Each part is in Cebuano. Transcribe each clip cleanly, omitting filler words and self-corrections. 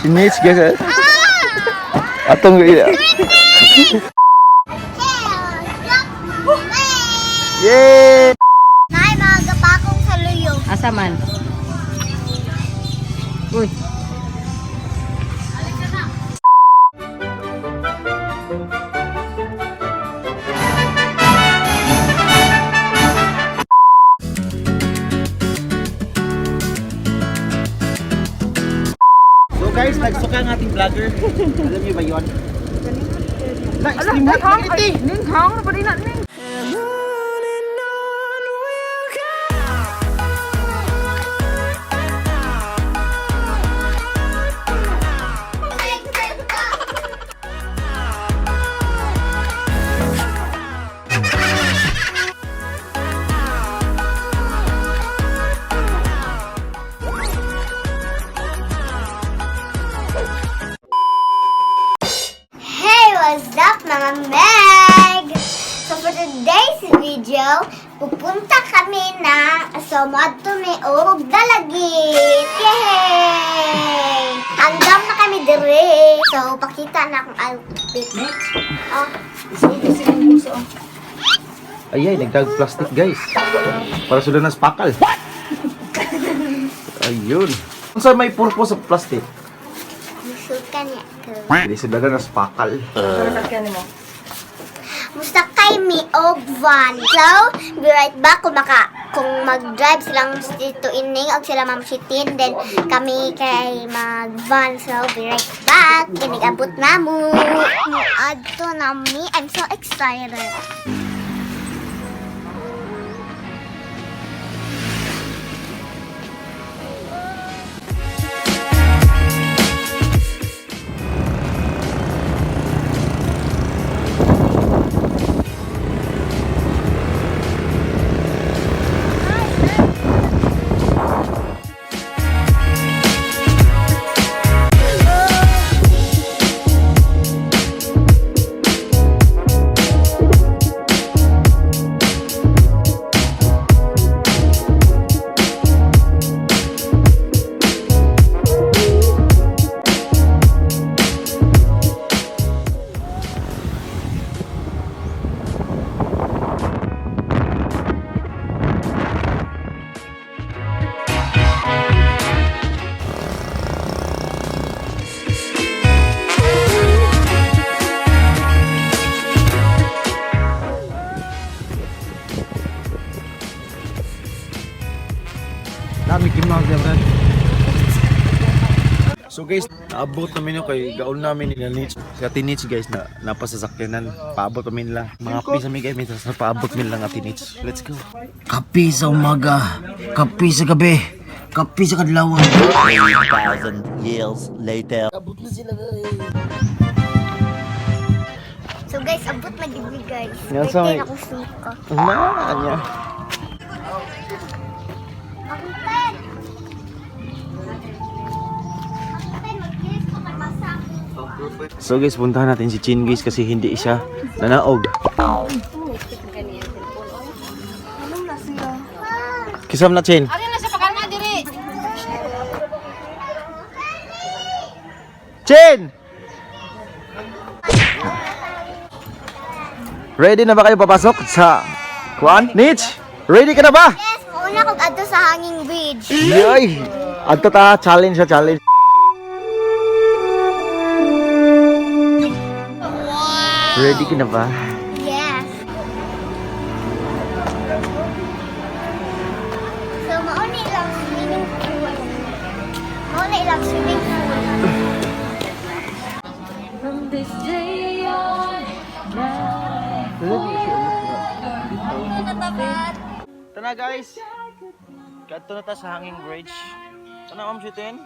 Si Mitch, guys. Eh. Atong Yay! Nay, mga gapakong sa luyo. Asa man? Uy. So guys, nagsuka ang ating vlogger. Alam niyo ba yun? Na-stream mo? Ning hang pa rin na ning. Hey, what's up, mga Meg? So for today's video, pupunta kami na so moadto mi og Dalagit. Yay! Hanggang na kami dire. So pakita na akong outfit. Oh, Ay, ay, nagdag plastic, guys. Para sila ng spakal. Ayun. Unsa may purpose sa plastic? musuka niya ko. Hindi sila na spakal. Para sa kanya mo. Musta kay mi og van. So, be right back kung maka kung mag-drive silang dito ining og sila Ma'am Shitin, then kami kay mag-van. So, be right back. Kinigabot na mo. Adto na mi. I'm so excited. Dami kimang siya. So guys, naabot namin yun kay gaon namin nila Nitch. Si Ate Nitch, guys, na napasasakyanan. Paabot kami nila. Mga pisa mi guys, minsan sa paabot nila ng Ate Nitch. Let's go. Kape sa umaga, kape sa gabi, kape sa kadlawan. 3,000 years later. So guys, abot na gid mi, guys. Yan sa Kay may- na suka. Na, anya. Akong pen. Akong pen, magkilis ko kay basa. So guys, puntahan natin si Chin, guys, kasi hindi siya nanaog. Kisam na, Chin. Ari na siya pakalma diri. Chin! Ready na ba kayo papasok sa Kwan? Nitch! Ready ka na ba? Yes, mauna kog adto sa hanging bridge. Yoy! Adto ta, challenge sa challenge. Ready ka na ba? Yes. So, mauna ilang swimming pool. Mauna ilang swimming pool. From this day on. Tana, guys! Kadto na ta sa hanging bridge. Tana, Ma'am Shutin.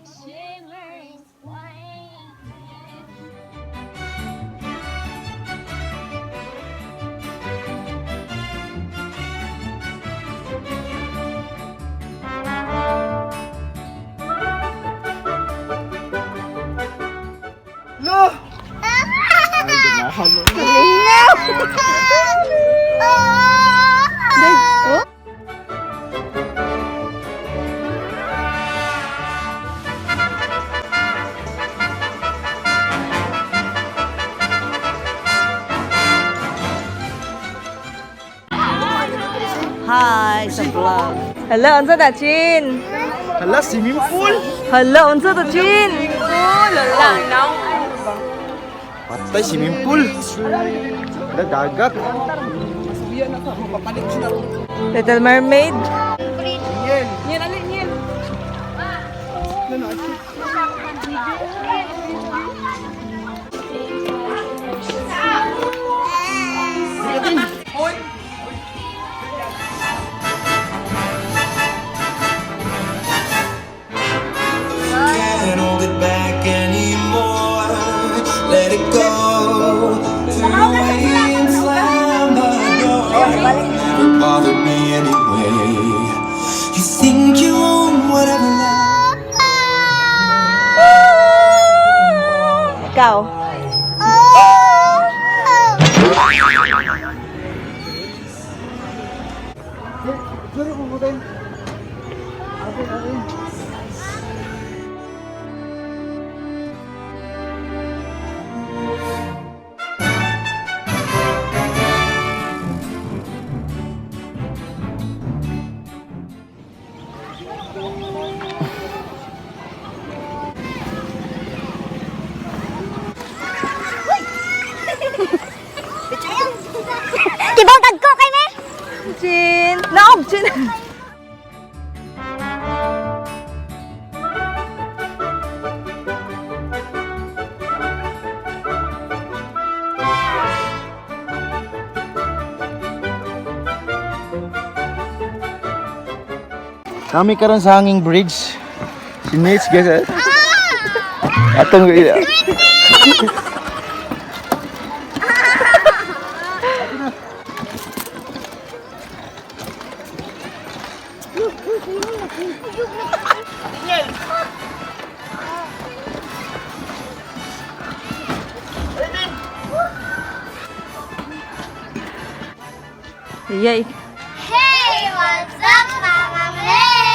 Shimmering white. No! Ay, ganahan mo. Oh! sa vlog. Hala, unsa ta, Chin? Hala, swimming pool! Hala, unsa ta, Chin? Pool, hala, now. Patay, swimming pool! Hala, dagat! Little Mermaid. Yan, alin, yan. Can't hold it back anymore. Let it go. Turn away and slam the door. Never bothered me anyway. You think you own whatever life. Ikaw. Kibang tagko kay me. Chin. Naog, Chin. Kami karon sa hanging bridge. Si Nate, guys. Eh. Atong Yay. Hey, what's up mga Meg?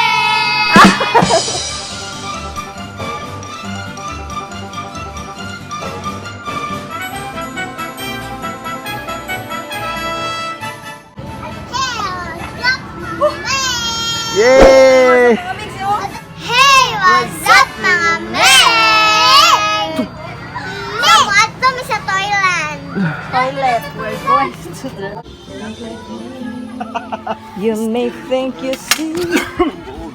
Hey, what's up mga Meg? Yay! Hey, what's up mga Meg? So, adto mi sa toilet. Toilet. We're going to the... You may think you see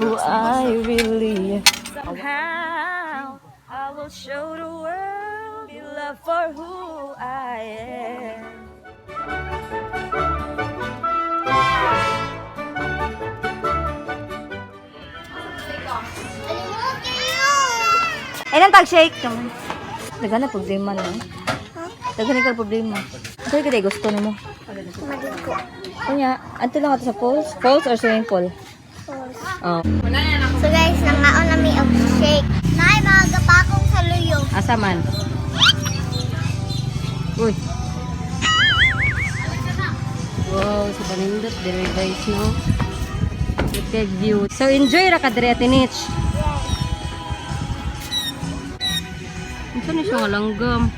who I really am. Somehow, I will show the world the love for who I am. Ay, nang tag-shake. Daga na problema, no? Daga na ka problema. Saan ka gusto nimo? Maligo. Kunya, anto lang ato sa falls? Falls or swimming pool? Falls. Oh. So guys, nangaon na mi og shake. Naay mga gapakong sa luyo. Asa man? Uy. Wow, sa panindot dire guys, no? Look at view. So enjoy ra ka dire, Ate Nich. Unsa ni siya nga langgam?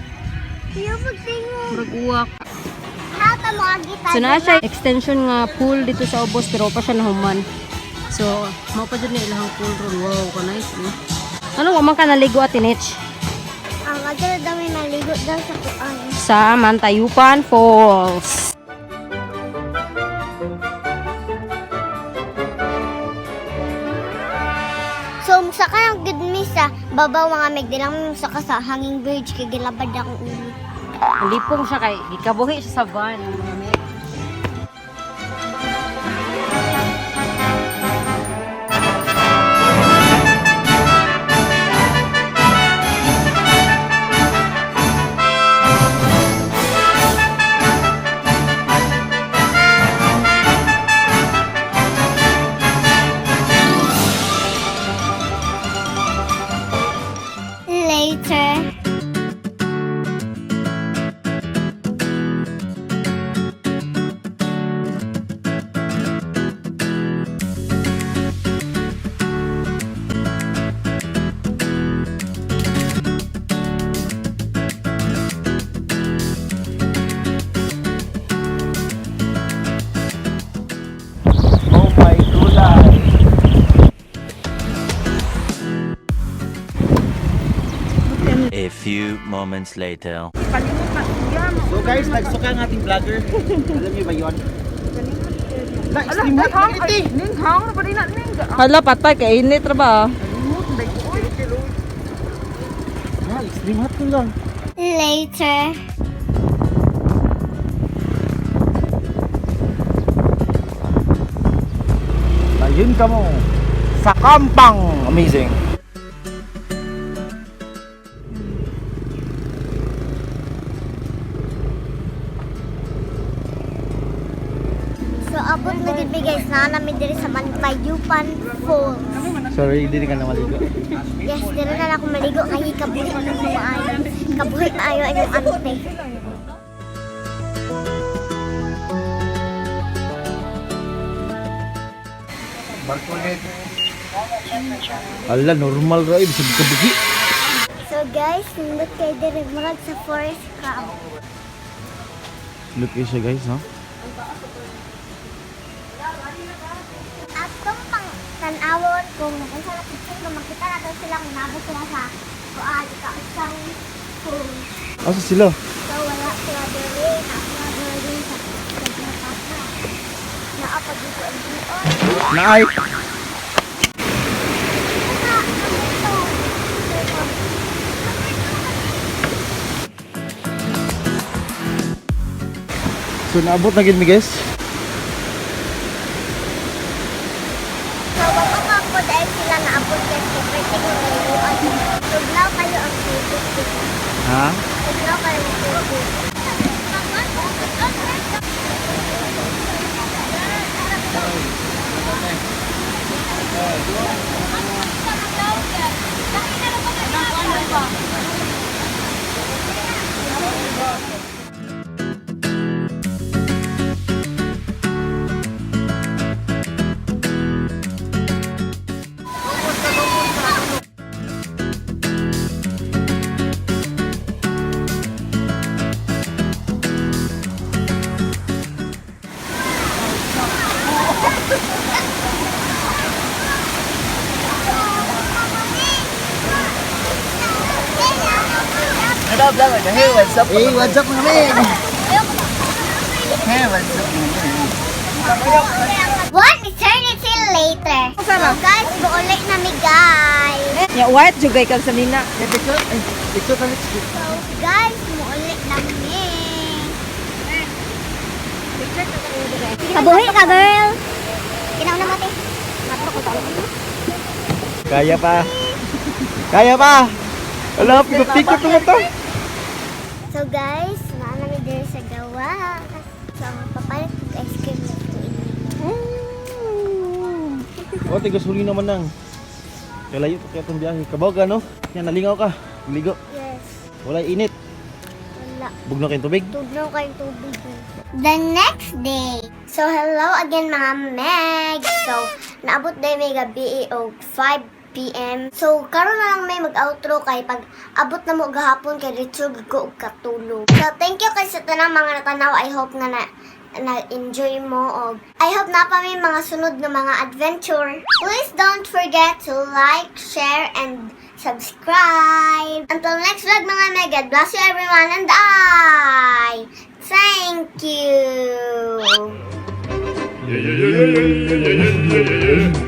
Iyo pagtingon. Murag uwak. Hata mo agita. So naa siya extension nga pool dito sa ubos pero pa siya nahuman. So, mao pa jud ni ilahang pool ron. Wow, ka nice, no? Ano wa man ka naligo, Ate Nich? Ang adto daw may maligo daw sa kuan. Sa Mantayupan Falls. So musaka ng good mi sa babaw mga meg dilang mi musaka sa hanging bridge kay gilabad akong ulo. Lipong siya kay gikabuhi siya sa van, mga meg. Later. Oh my A few moments later. So guys, nagsuka ang ating vlogger. Alam niyo ba yun? Na, extreme hot na iti. Hala, patay. Kainit ra ba? Ah, extreme hot ko lang. Later. Ayun ka mo. Sa Kampang. Amazing. So abot na gid mi guys na namin diri sa Manpayupan Falls. Sorry, hindi ka na maligo. Yes, diri na lang ako maligo kay kabuhi na ko maayo. Kabuhi maayo ang iyong ante. Ala, normal ra eh. Bisag kabuhi. So guys, nindot kay diri murag sa forest camp. Look siya guys, no? Atong pang tan-awon kung unsa na picture kung makita nato sila kung nabot sila sa kuan ka isang pool. Asa sila? So wala sila diri, naa sila diri sa sa Naa pa dito ang buon. Naay! So naabot na gid mi guys. So wala pa po dahil sila naabot guys kay pwede ko maliguan. Tugnaw kayo ang tubig. Ha? Tugnaw kayo ang tubig. Hey, what's up mga men? Hey, what's up mga men? One eternity later. So guys, buulit na mi guys. Ya, white jugay kag sa nina. Picture, ay, picture ka next. So guys, muulit na mi. Kabuhi ka girl. Kinauna mo te. Kaya pa. Kaya pa. Wala, picture ko to. So guys, naa na mi diri sa gawa. So papalit ko ice cream na ito ini. O, tigas huli naman nang. Kalayo pa kaya itong biyahe. Kabaw ka, no? Yan, nalingaw ka. Ligo. Yes. Wala init. Wala. Bugno kayong tubig. Tugnaw kayong tubig. The next day. So, hello again mga Meg. So, naabot na may gabi o 5 p.m. So, karon na lang may mag-outro kay pag abot na mo gahapon kay diretso gid ko og katulog. So, thank you kay sa tanang mga natanaw. I hope nga na na-enjoy mo og I hope na pa may mga sunod na mga adventure. Please don't forget to like, share, and subscribe. Until next vlog mga Meg, God bless you everyone and I thank you. Yeah, yeah, yeah, yeah, yeah, yeah, yeah, yeah, yeah.